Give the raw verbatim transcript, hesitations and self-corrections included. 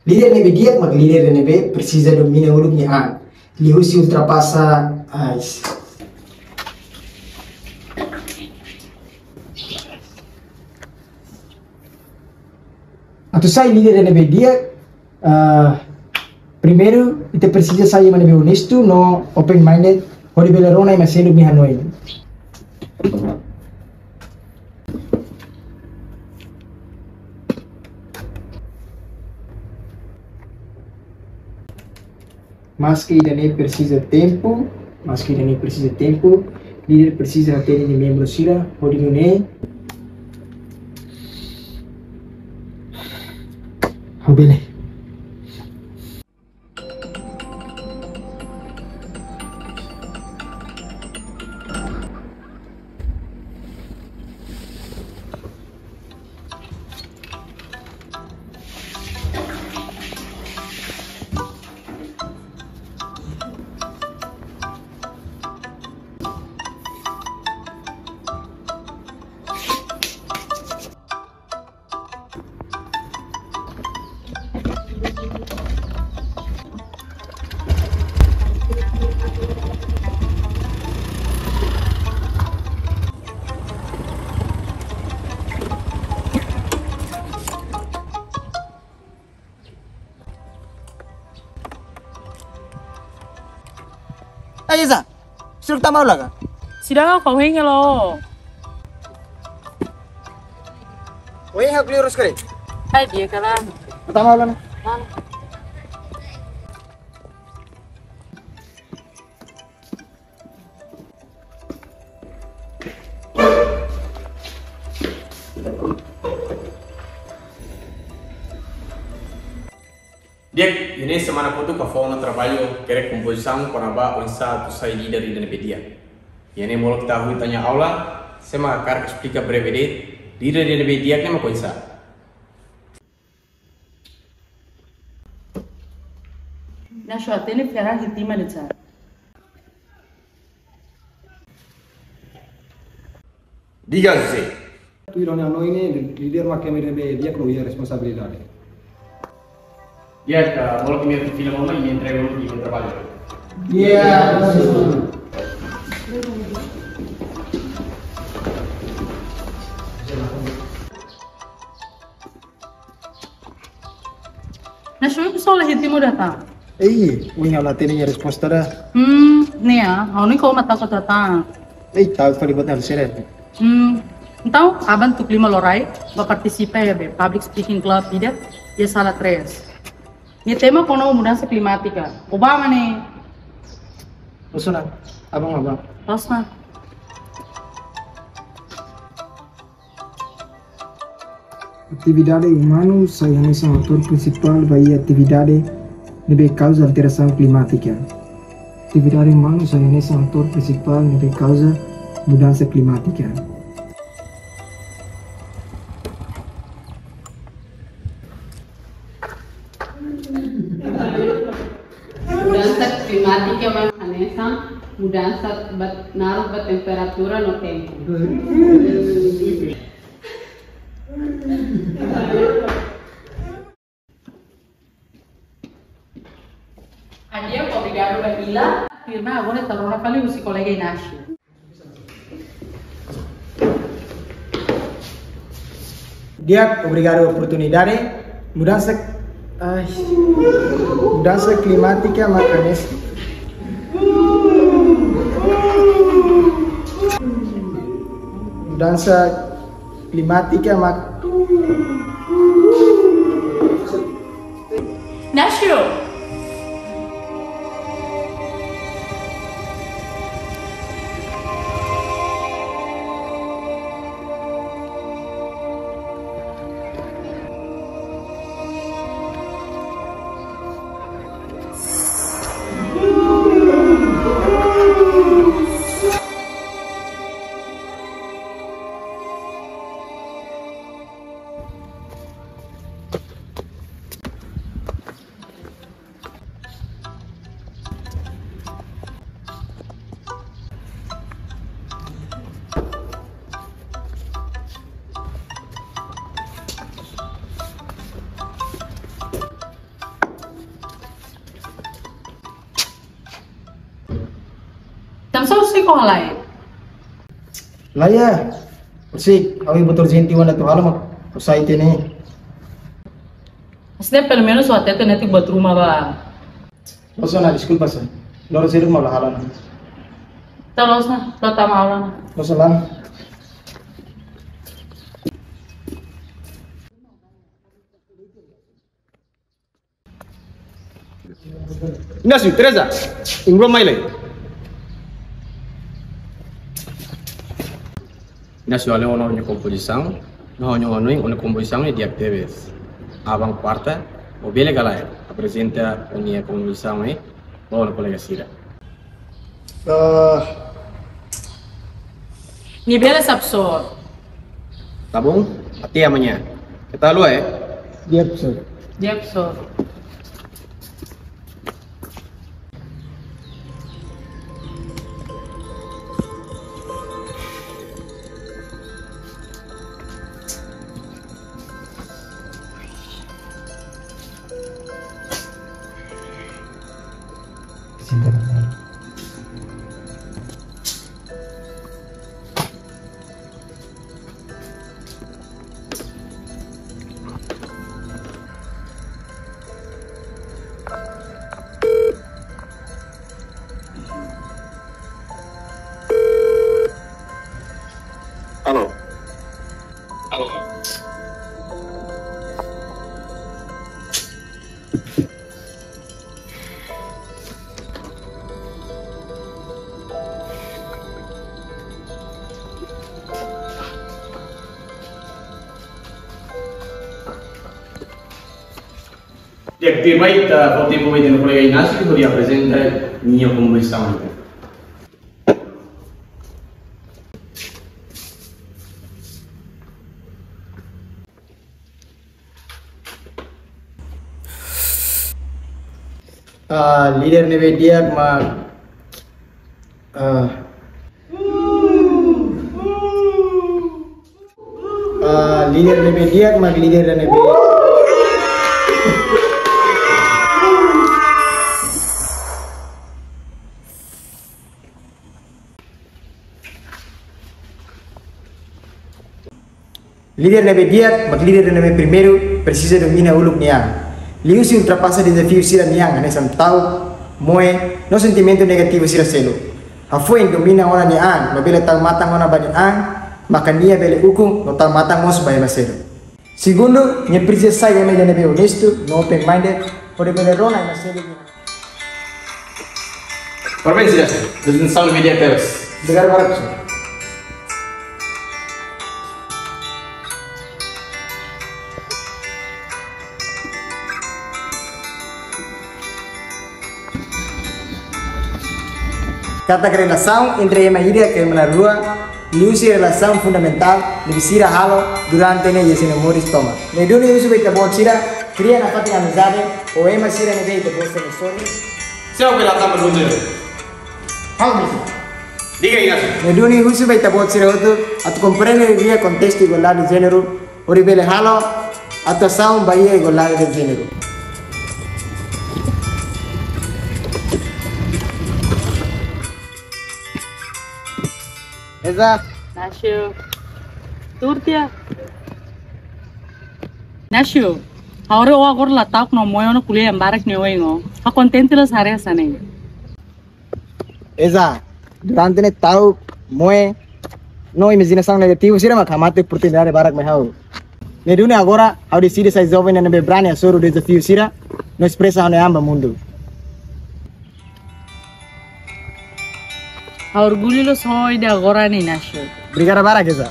Líder ne'ebé di'ak mak líder ne'ebé presiza domina uluk nia an. Liuhusi ultrapasa, ai. Atu sai líder ne'ebé di'ak, ah, primeiru, ita presiza sai ema ne'ebé onestu no open-minded, hodi bele rona ema seluk nia hanoin. Maski ida-ne'e presiza tempu, maski ida-ne'e presiza tempu, líder presiza hatene nia membru sira, hodi nune'e ha'u bele. Ai, Isa, sira tama aula ka? Sira ka kau henge lo. Oi, hak liurus kali. Hai, dia kala. Tama aula na. Ah. Di'ak, iha ne'e semana kotuk ha'u fó ona traballu hakerek kompozisaun kona-ba oinsá atu sai líder ida ne'ebé di'ak. Iha ne'e molok ita hahú ita-nia aula, sé mak hakarak esplika breve de'it, líder ida ne'ebé di'ak ne'e mak oinsá. Nacho, atende fiar hak vítima de chan. Diga, José. Tuir ha'u-nia hanoin ne'e, líder mak ema ne'ebé di'ak no iha responsabilidade. Di'ak, ah, molok imi fila malu, imi entrega uluk imi-nia traballu. Di'ak, profesór. Nacho, imi só la hiti mo data. Ei, ohin ha'u la hatene nia resposta ida. Hmm, ne'e, ha'u-nia ko mata ko tata. Ei, ta'uk fali buat hal sere. Hmm, entaun, aban tuku lima loron, bá partisipa iha be, public speaking club ida, iha sala três. Nia tema kona-ba mudansa klimátika. Obama ne'e. Loos ona, aban, aban. Loos ona. Atividade umanu sai hanesan autór prinsipál ba iha atividade ne'ebé kauza alterasaun klimátika. Atividade umanu sai hanesan autór prinsipál ne'ebé kauza mudansa klimátika. Mudansa klimátika mak hanesan mudansa ba, naruk ba temperatura no tempu. Di'ak, obrigadu ba Ila. Firma, agora ita rona fali husi kolega Inácio. Di'ak, obrigadu oportunidade. Mudansa, ai, mudansa klimátika mak hanesan. Mudansa klimátika mak. Nacho. Tanba sá husik ó halai? Lae, husik, ha'u-nia buat urjente mak atu halo mak ha'u sai tiha ne'e. Mas ne'e pelumenus ha'u hatete netik buat ruma ba. Loos ona, deskulpa sá. Loron seluk mak ha'u la halai ona. Entaun loos ona, ha'u tama ona. Loos ona. Inácio, Teresa, ingrua mai lai. Inácio, ha'u haree ó-nia kompozisaun, no ha'u hanoin ó-nia kompozisaun ne'e di'ak tebes. Aban kuarta, ó bele ka lae aprezenta ó-nia kompozisaun ne'e ba ó-nia kolega sira. Ah. Nia bele, profesór. Tá bom? Até amanhã. Keta haluha, eh? Di'ak, profesór. Di'ak, profesór. Alô? Alô? Di'ak, tuirmai ita fó tempu ba ita-nia kolega Inácio hodi aprezenta nia kompozisaun. Ah, líder ne'ebé di'ak mak, ah, ah, líder ne'ebé di'ak mak líder ne'ebé. Líder ne'ebé di'ak mak líder ne'ebé primeiru presiza domina uluk nia an. Liuhusi ultrapasa dezafiu sira nian, hanesan ta'uk, moe, no sentimentu negativu sira seluk. Hafoin domina ona nia an, no bele tau matan ona ba nia an, maka nia bele ukun no tau matan mós ba ema seluk. Segundu, nia presiza sai ema ida ne'ebé onestu no open-minded, hodi bele rona ema seluk. Parabéns, Inácio. Prezentasaun ne'ebé di'ak tebes. Obrigadu barak, profesór. Katak relasaun entre ema ida ka ema na'in-rua, liuhusi relasaun fundamentál ne'ebé sira halo durante ne'e iha sira-nia moris tomak. Ne'e duni husu ba ita-boot sira, kria nafatin amizade ho ema sira ne'ebé ita gosta no sori. Sé mak bele hatán ba ita-boot sira? Ha'u mós. Diga, Inácio. Ne'e duni husu ba ita-boot sira hotu atu komprende didi'ak kontestu igualdade de jéneru, hodi bele halo atuasaun ba iha igualdade de jéneru. Eza. Inácio. Tuur tiha. Inácio, ha'u haree ó agora la ta'uk no moe, ó-nia ko'alia barak ne'e oin ó. Ha'u kontente loos haree hanesan ne'e. Eza, durante ne'e ta'uk, moe, no imajinasaun negativu sira mak hamate oportunidade barak mai ha'u. Ne'e duni agora, ha'u deside sai joven ne'ebé brani hasoru dezafiu sira, no espresa ha'u-nia an ba mundu. Ha'u orgullu loos ho ó iha agora ne'e, Inácio. Obrigadu barak, Eza.